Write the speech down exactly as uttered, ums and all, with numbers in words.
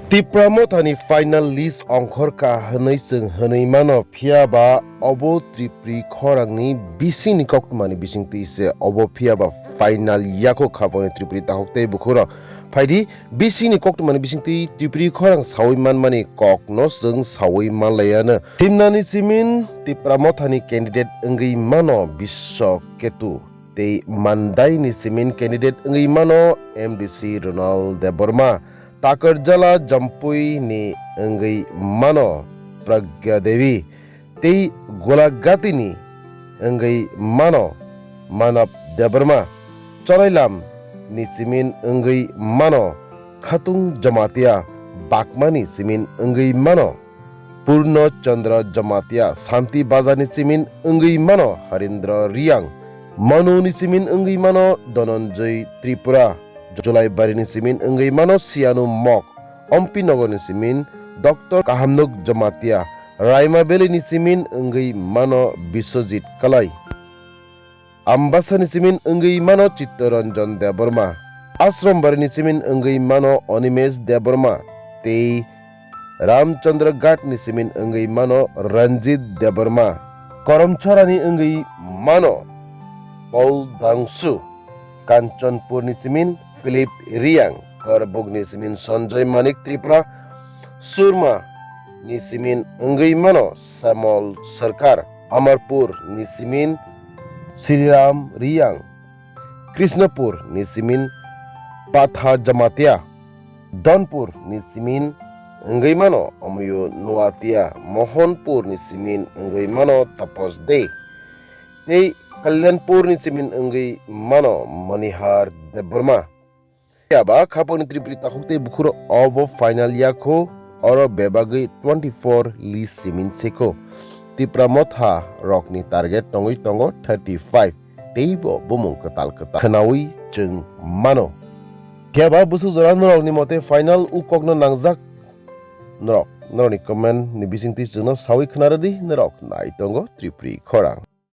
Tipra Mothani final list ongkhorkha hwnwi chwng hwnwi mano, phiya ba obo Tripuri khorangni bisingni koktwmani bisingtwi se obo, phiya ba final yakho khapangni Tripuri takhuk tei bukhurok. Phaidi bisingni koktwmani bisingtwi Tripuri khorang saui manmani kokno chwng saui manlaiano. Simnani simin Tipra Mothani candidate wngwi mano Biswa Ketu. Tei Mandaini simin candidate wngwi mano M D C Ronald Debbarma, Takarjala Jampui ni wngwi mano Pragya Devi, tei Golagatini wngwi mano Manav Debbarma, Chorailam ni simin wngwi mano Khatung Jamatia, Bakmani simin wngwi mano Purno Chandra Jamatia, Santi Bazar ni simin wngwi mano Harindra Riang, Manu ni simin wngwi mano Dhananjay Tripura, Julaibari ni simin wngwi mano Sianu Mok, Ompi Nagar ni simin Doctor Kahamnuk Jamatia, Raima Valley ni simin wngwi mano Biswajit Kalai. Ambasa ni simin wngwi mano Chittaranjan Debbarma, Ashram Bari ni simin wngwi mano Animesh Debbarma tei Ramchandra Ghat ni simin wngwi mano Ranjit Debbarma, Karamchara ni wngwi mano Paul Dangsu, Kanchanpur ni simin Philip Riang, Korbuk ni simin Sanjay Manik Tripura, Surma ni simin wngwi mano Samol Sarkar, Amarpur ni simin Sriram Riang, Krishnapur ni simin Patha Jamatia, Donpur ni simin wngwi mano Omoyo Nuatia, Mohanpur ni simin wngwi mano Tapos De, tei Kalyanpur ni simin wngwi mano Manihar Debbarma. Phiya ba khapangni Tripuri takhuk tei bukhurok obo final yakho, oro bebagwi twenty four list simin seko. Tipra Motha rokni target tongwi tongo thirty five, teibo bumung kwtal kwtal khwnawi chwng mano. Phiya ba bwswk jora norokni mote final o kokno nangjak, norok norokni comment ni bisingtwi chwngno sawi khna rwdi, norok nai tongo Tripuri khorang.